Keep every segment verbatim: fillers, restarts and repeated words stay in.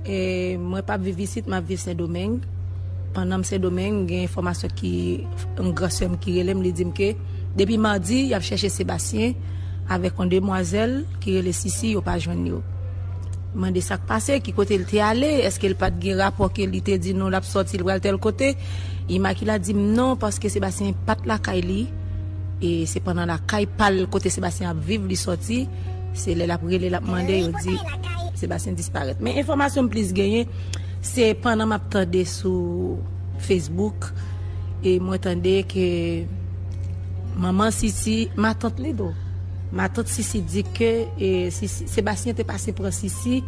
E mwen p ap viv isit, m ap viv Sendomeng. Pandan m Sendomeng, gen enfòmasyon ki, yon gran sè m ki rele m, li di m ke depi madi, y ap chèche Sebastyen avèk yon demwazèl ki rele Sisi, yo pa jwenn yo. M mande sa k pase, ki kote l te ale, èske l pa t gen rapò ke li te di nou l ap sòti, l pral tèl kote? Imakila di m non, paske Sebastyen pa t lakay li. E se pandan lakay pa l kote Sebastyen ap viv, li sòti. Se lè l ap rele, l ap mande, yo di Sebastyen disparèt. Men enfòmasyon m plis genyen, se pandan m ap tande sou Facebook, e mwen tande ke manman Sisi, matant li do, matant Sisi di ke, e, Sisi, Sebastyen te pase pran Sisi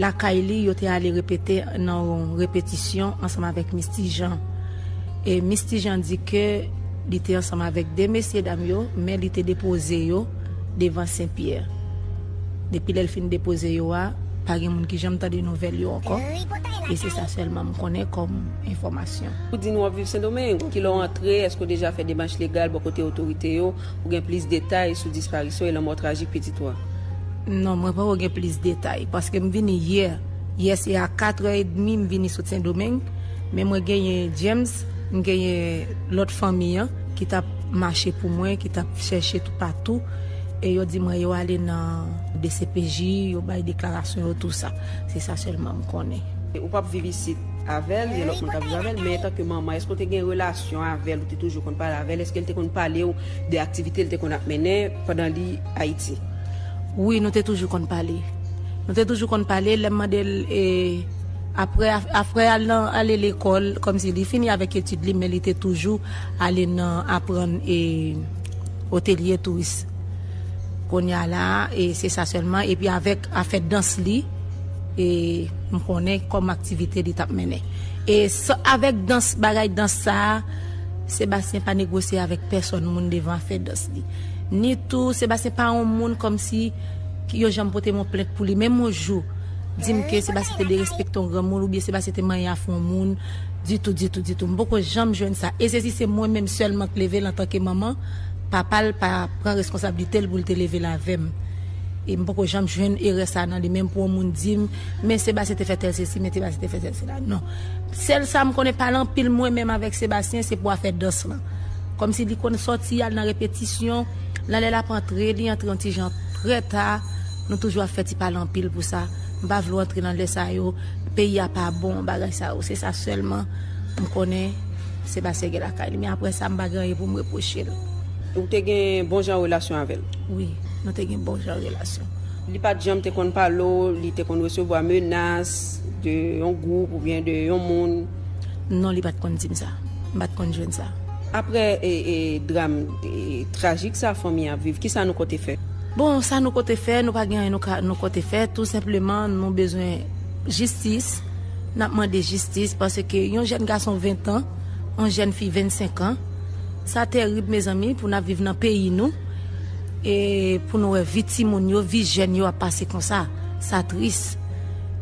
lakay li, yo te ale repete nan yon repetisyon ansanm avèk Misty Jean. E Misty Jean di ke li te ansanm avèk de mesye dam yo, men li te depoze yo devan Sen Pyè. Depi lè l fin depoze yo a, pa gen moun ki janm tande nouvèl yo ankò. E se sa sèlman m konnen kòm enfòmasyon. Ou di nou w ap viv Sendomeng. Kilè w antre? Èske w deja fè demach legal bò kote otorite yo? Ou gen plis detay sou disparisyon e lanmò trajik pitit ou a? Non, mwen poko gen plis detay, paske m vini yè. Yè se a katrè edmi m vini sot Sendomeng, men mwen genyen James, m genyen lòt fanmi an ki t ap mache pou mwen, ki t ap chèche toupatou, e yo di mwen yo ale nan D C P J, yo bay deklarasyon yo, tou sa. Se sa sèlman m konnen. Ou p ap viv isit avè l, gen lòt moun k ap viv avè l, men antanke manman, èske w te gen relasyon avè l, ou te toujou konn pale avè l? Èske l te konn pale w de aktivite l te konn ap mennen pandan li Ayiti? Wi, nou te toujou konn pale. Nou te toujou konn pale, lè m mande l, e, apre, apre al nan, ale lekòl, kòmsi li fini avèk etid li, men li te toujou ale nan aprann, e, otelye touris. Kounye a la, e, se sa sèlman. Epi avèk afè dans li, e, m konnen kòm aktivite li t ap mennen. E sa, avèk dans, bagay dans sa a, Sebastyen pa negosye avèk pèsòn moun devan afè dans li. Ni tou, Sebastyen pa yon moun kòmsi ki yo janm pote m yon plent pou li. Menm yon jou, di m ke Sebastyen te derespekte yon granmoun oubyen Sebastyen te manyen afè yon moun. Ditou, ditou, ditou. M poko janm jwenn sa. E se si se mwen menm sèlman k leve l antanke manman, papa l pa pran reskonsablite l pou l te leve l avè m. E m poko janm jwenn erè sa nan li, menm pou yon moun di m, men Sebastyen te fè tèl sesi, men Sebastyen te fè tèl sela. Non. Sèl sa m konnen, pale anpil mwen menm avèk Sebastyen, se pou afè dans lan. Kòmsi li konn sòti al nan repetisyon, nan lè l ap antre, li antre yon ti jan trè ta. Nou toujou ap fè ti pale anpil pou sa. M pa vle w antre nan lè sa yo, peyi a pa bon, bagay sa yo. Se sa sèlman m konnen, Sebastyen gen lakay li. Men apre sa, m pa gen anyen pou m repwoche l. Ou te gen bon jan relasyon avè l? Wi, nou te gen bon jan relasyon. Li pa t janm te konn pale w, li te konn resevwa menas de yon gwoup oubyen de yon moun? Non, li pa t konn di m sa. M pa t konn jwenn sa. Apre, e, e, dram, e, trajik sa fanmi an ap viv, kisa nou konte fè? Bon, sa nou konte fè, nou pa gen anyen nou ka, nou konte fè. Tou senpleman, nou bezwen jistis. N ap mande jistis paske yon jèn gason ven tan, yon jèn fi vennsenk an, sa terib, mezanmi, pou n ap viv nan peyi nou, e pou nou wè vi timoun yo, vi jèn yo ap pase konsa. Sa tris.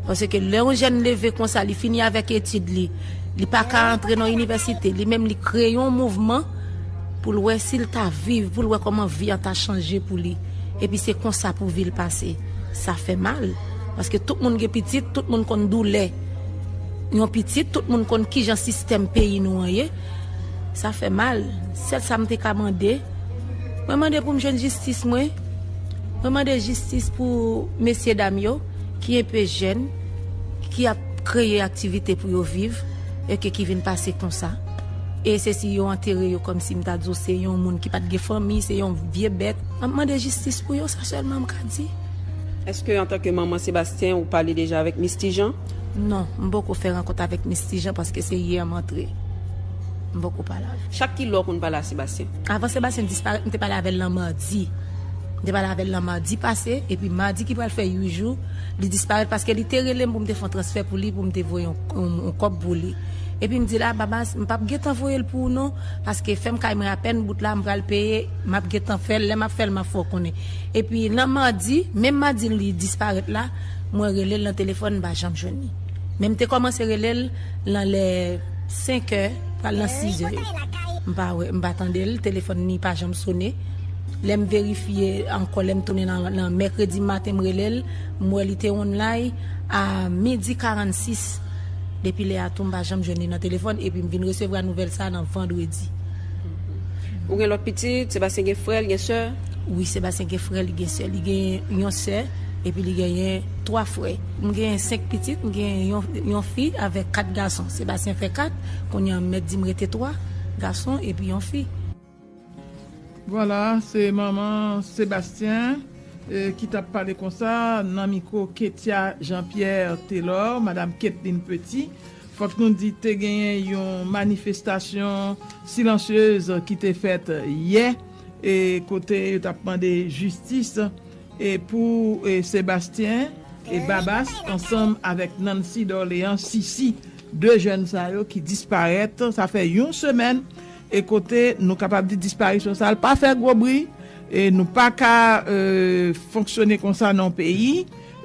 Paske lè yon jèn leve konsa, li fini avèk etid li, li pa ka antre nan inivèsite, li menm li kreye yon mouvman pou l wè si l ta viv, pou l wè kòman vi an ta chanje pou li. Epi se konsa pou vi l pase. Sa fè mal. Paske tout moun gen pitit, tout moun konn doulè yon pitit, tout moun konn kijan sistèm peyi nou an ye. Sa fè mal. Sèl sa m te ka mande, mwen mande pou m jwenn jistis mwen. Mwen mande jistis pou mesye dam yo ki enpe jèn, ki ap kreye aktivite pou yo viv, e ke ki vin pase konsa. E se si yo antere yo kòmsi m ta di w se yon moun ki pa t gen fanmi, se yon vye bèt. M ap mande jistis pou yo, sa sèlman m ka di. Èske antanke manman Sebastyen, ou pale deja avèk Misty Jean? Non, m poko fè rankont avèk Misty Jean paske se yè m antre. M poko pale avè l. Chak kilè w konn pale a Sebastyen? Avan Sebastyen disparèt, m te pale avè l nan madi. M te pale avè l nan madi pase, epi madi ki pral fè uit jou, li disparèt paske li te rele m pou m te fè yon transfè pou li, pou m te voye yon, yon, yon kòb pou li. Epi m di l, "A, Babas, m p ap gentan voye l pou ou non, paske fè m kay mwen apèn, bout la m pral peye, m ap gentan fè l, lè m ap fè l, m ap fè w konnen." Epi nan madi, menm madi li disparèt la, mwen rele l nan telefòn, m pa janm jwenn li. Men m te kòmanse rele l nan lè senkè, pral nan sizè yo. M pa wè, m pa tande l, telefòn li pa janm sone. Lè m verifye ankò, lè m tounen nan, nan mèkredi maten, m rele l, m wè li te online a midi karannsis. Depi lè a tou, m pa janm jwenn li nan telefòn, epi m vin resevwa nouvèl sa a nan vandredi. Ou gen lòt pitit? Sebastien gen frè, li gen sè? Wi, Sebastien gen frè, li gen sè. Li gen yon sè, epi li genyen twa frè. M gen senk pitit, m gen yon, yon fi avèk kat gason. Sebastien fè kat, kounye a m mèt di m rete twa gason epi yon fi. Vwala, se manman Sebastien, eh, ki t ap pale konsa nan mikwo Ketia Jean-Pierre Telor, Madam Ketline Petit. Fòk nou di te genyen yon manifestasyon silansyez ki te fèt yè, e kote yo t ap mande jistis, e pou, e, Sebastien, e Babas, ansanm avèk Nancy Dorléans, Sisi, de jèn sa yo ki disparèt, sa fè yon semèn, e kote nou kapab di disparisyon sa a, l pa fè gwo bri, e nou pa ka, e, fonksyone konsa nan yon peyi,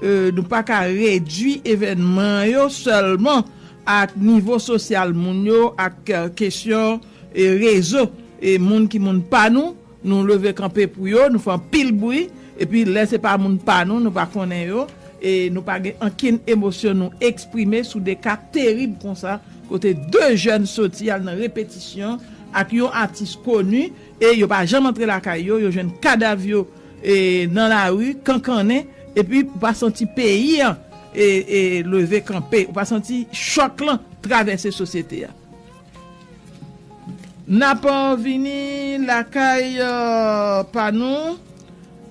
e, nou pa ka redui evènman yo sèlman ak nivo sosyal moun yo, ak, e, kesyon, e, rezo, e moun ki moun pa nou, nou leve kanpe pou yo, nou fè anpil bri, epi lè se pa moun pa nou, nou pa konnen yo, e nou pa gen ankenn emosyon nou eksprime sou de ka terib konsa, kote de jèn soti al nan repetisyon ak yon atis koni, e yo pa janm antre lakay yo, yo jwenn kadav yo, e, nan lari, kankannen, epi ou pa santi peyi an, e, e, leve kanpe, ou pa santi chòk lan travèse sosyete a. N ap, euh, vini lakay, euh, pa nou,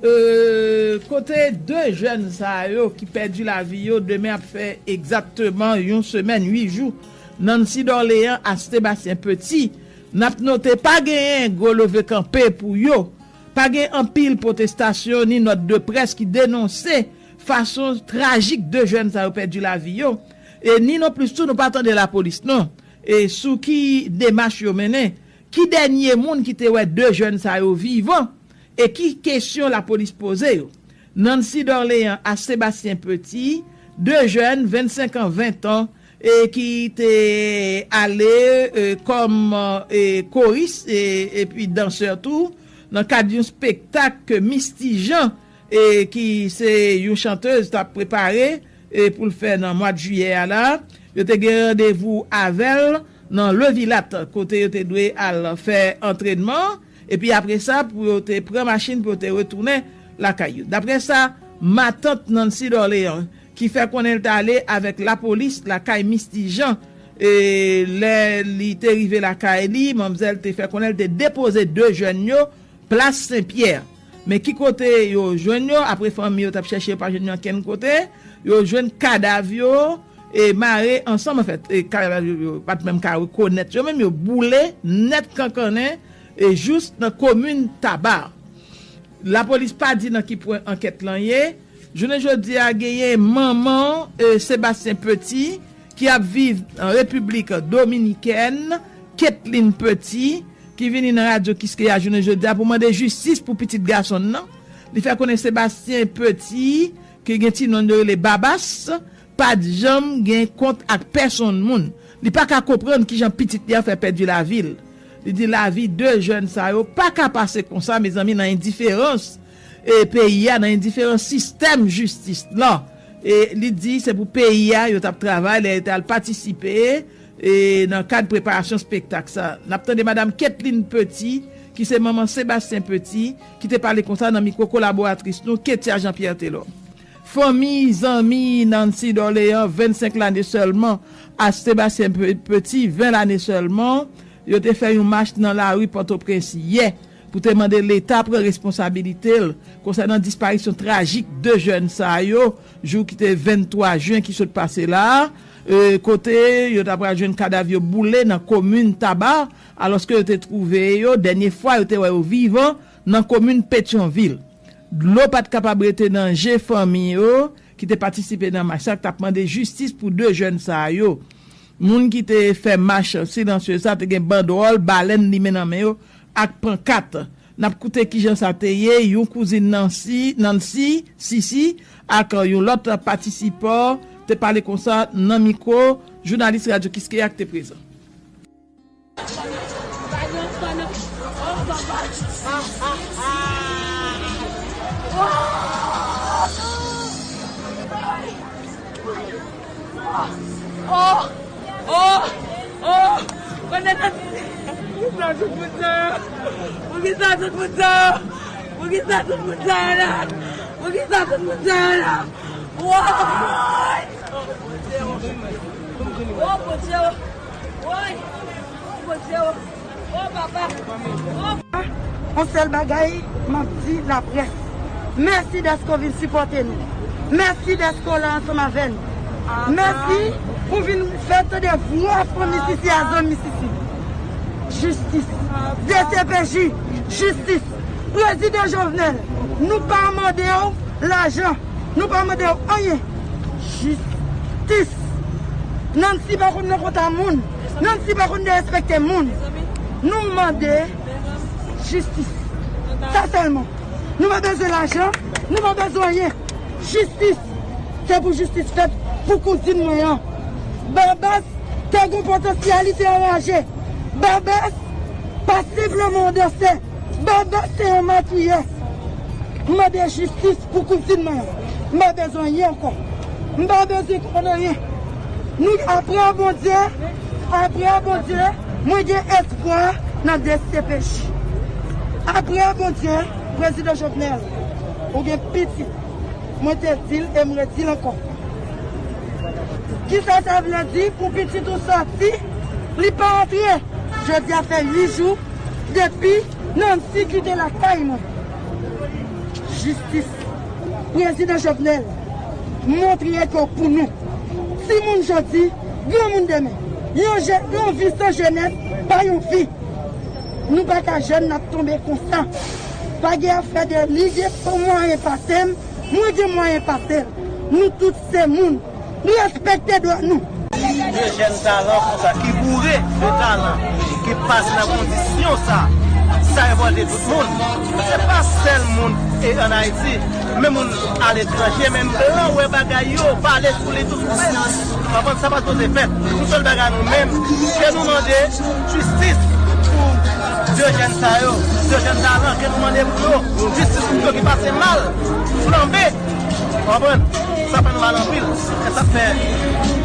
euh, kote de jèn sa yo ki pèdi lavi yo, demen ap fè egzakteman yon semèn, uit jou, Nancy Dorléans ak Sébastien Petit. N ap note pa genyen gwo leve kanpe pou yo. Pa gen anpil pwotestasyon ni nòt de près ki denonse fason trajik de jèn sa yo pèdi lavi yo. E ni non plis tou nou pa tande lapolis non. E sou ki demach yo mennen? Ki dènye moun ki te wè de jèn sa yo vivan? E ki kesyon lapolis poze yo? Nancy Dorléans ak Sébastien Petit, de jèn, vennsenk an, ven an, e ki te ale, e, kòm, e, koris, e, epi dansè tou, nan kad yon spektak ke Misty Jean, e, ki se yon chantèz, t ap prepare, e, pou l fè nan mwa jiyè a la. Yo te gen randevou avè l nan Le Vilat, kote yo te dwe al fè antrènman, epi apre sa, pou yo te pran machin, pou yo te retounen lakay yo. Daprè sa, matant Nancy Dorléans, ki fè konnen l t ale avèk lapolis lakay Misty Jean, e lè li te rive lakay li, manmzèl te fè konnen l te depoze de jèn yo plas Senpyè. Men ki kote yo jwenn yo? Apre fanmi yo t ap chèche, yo pa jwenn yo ankenn kote. Yo jwenn kadav yo, e mare ansanm, anfèt, e kadav yo, yo pa t menm ka rekonèt yo menm, yo boule nèt kankannen, e jous nan komin Taba. Lapolis pa di nan ki pwen ankèt lan ye. Jounen jodi a, genyen manman, e, Sébastien Petit, ki ap viv an Repiblik Dominikèn, Ketline Petit, ki vini nan Radyo Kiskeya jounen jodi a pou mande jistis pou pitit gason l nan. Li fè konnen Sébastien Petit, ki gen ti non yo rele Babas, pa t janm gen kont ak pèsonn moun. Li pa ka konprann kijan pitit li an fè pèdi lavi l. Li di lavi de jèn sa yo pa ka pase konsa, mezanmi, nan endiferans, e, peyi a, nan endiferans sistèm jistis lan. E li di se pou peyi a yo t ap travay lè yo te al patisipe, e, nan kad preparasyon spektak sa. N ap tande Madam Ketline Petit, ki se manman Sébastien Petit, ki te pale konsa nan mikwo kolaboratris nou, Ketia Jean-Pierre Telor. Fanmi, zanmi Nancy Dorléans, vennsenk lane sèlman, ak Sébastien Pe-, Petit, ven lane sèlman, yo te fè yon mach nan lari Pòtoprens yè pou te mande Leta pran responsabilite l konsènan disparisyon trajik de jèn sa yo, jou ki te venntwa jen ki sot pase la a, e, kote yo ta pral jwenn kadav yo boule nan komin Taba, alòske yo te twouve yo, dènye fwa yo te wè yo vivan, nan komin Petyonvil. Dlo pa t kapab rete nan je fanmi yo ki te patisipe nan mach sa, k t ap mande jistis pou de jèn sa yo. Moun ki te fè mach silansyez sa te gen bandwòl, balèn limen nan men yo, ak pankat. N ap koute kijan sa te ye, yon kouzin Nancy, Nancy, Sisi, ak yon lòt patisipan te pale konsa nan mikwo jounalis Radyo Kiskeya ki te prezan. Pa gen tan nan. Oh, papa. Oh! Oh! Oh! Poukisa tout, poukisa tout moun sa yo? Poukisa tout moun sa yo? Poukisa tout moun sa yo la? Poukisa tout moun sa yo la? Woy! Oh, Bondye! Oh, Bondye! Woy! Oh, Bondye! Oh, papa! Oh! Yon sèl bagay m ap di laprès. Mèsi dèske w vin sipòte nou. Mèsi dèske w la ansanm avè nou. Mèsi pou vin fè tande vwa fanmi Sisi a, zanmi Sisi. Jistis. D C P J, jistis. Prezidan Jovenel, nou pa mande w lajan. Nou pa mande w anyen. Jistis. Nancy pa konn nan konta moun. Nancy pa konn derespekte moun. Nou mande jistis. Sa sèlman. Nou pa bezwen lajan. Nou pa bezwen anyen. Jistis. Se pou jistis fèt pou kouzin mwen an. Babas te gen potansyèl, li te anraje. Babas pa senpleman yon dansè. Babas se yon matouye. M mande jistis pou kouzin mwen an. M pa bezwen anyen ankò. M pa bezwen konn anyen. Nou, apre Bondye, apre Bondye, mwen gen espwa nan D C P J. Apre Bondye, Prezidan Jovenel, ou gen pitit. Mwen te di l e m redi l ankò. Kisa sa vle di pou pitit ou sòti, li pa antre? Jodi a fè uit jou depi Nancy kite lakay mwen. Jistis. Prezidan Jovenel, montre ke w pou nou. Timoun jodi, granmoun demen. Yon je-, yon vi san jenès, pa yon vi. Nou pa ka jèn, n ap tonbe konsa. Pa gen afè de li gen mwayen pase m, mwen gen mwayen pase l. Nou tout se moun. Respekte dwa nou. De jèn talan konsa ki boure de talan, ki pase nan kondisyon sa, sa revòlte tout moun. Se pa sèl moun e ann Ayiti, men moun aletranje, menm blan wè bagay yo, pale sou li tout sens. Konprann sa pa sipoze fèt. Yon sèl bagay nou menm, ke nou mande jistis pou de jèn sa yo, de jèn talan, ke nou mande pou yo, jistis pou yo ki pase mal, flanbe. Konprann? Sa fè nou mal anpil. E sa fè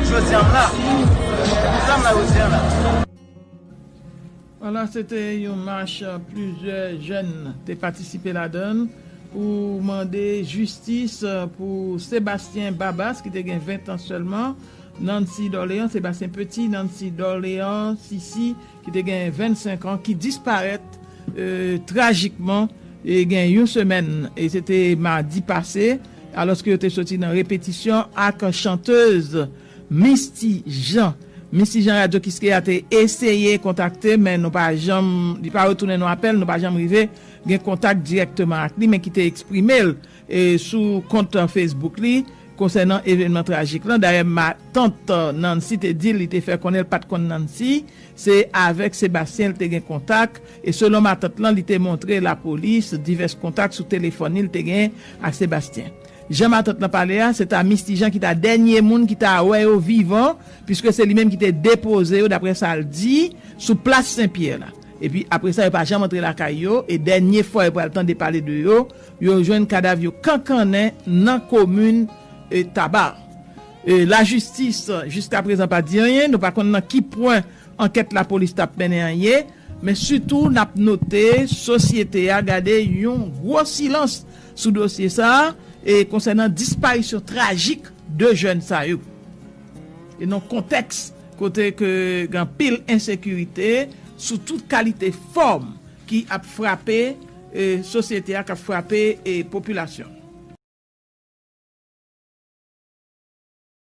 jodi a m la. Sa m la jodi a la. Vwala, se te yon mach, plizyè jèn te patisipe ladan l pou mande jistis pou Sébastien Babas, ki te gen ven tan sèlman, Nancy Dorléans, Sébastien Petit, Nancy Dorléans, Sisi, ki te gen vennsenk an, ki disparèt, e, trajikman, e, gen yon semèn, e se te madi pase, alòske yo te soti nan repetisyon ak chantèz Misty Jean. Misty Jean, Radyo Kiskeya te eseye kontakte, men nou pa janm, li pa retounen nou apèl, nou pa janm rive gen kontak dirèkteman ak li, men ki te eksprime l, e, sou kont Facebook li konsènan evènman trajik lan. Dayè, matant Nancy te di l, li te fè konnen l pa t konn Nancy, se avèk Sébastien l te gen kontak, e selon matant lan, li te montre lapolis divès kontak sou telefòn li, li te gen ak Sébastien. Jan matant lan pale a, se ta Misty Jean ki ta dènye moun ki ta wè yo vivan, piske se li menm ki te depoze yo, daprè sa l di, sou plas Senpyè la. Epi apre sa, yo pa janm antre lakay yo, e dènye fwa yo pral tande pale de yo, yo jwenn kadav yo kankannen nan komin, e, Taba. E, lajistis, jiskaprezan, pa di anyen, nou pa konn nan ki pwen ankèt lapolis t ap mennen an ye, men sitou n ap note sosyete a gade yon gwo silans sou dosye sa a, e konsènan disparisyon trajik de jèn sa yo. E nan kontèks kote ke gen anpil ensekirite sou tout kalite fòm ki ap frape, e, sosyete a, k ap frape, e, popilasyon.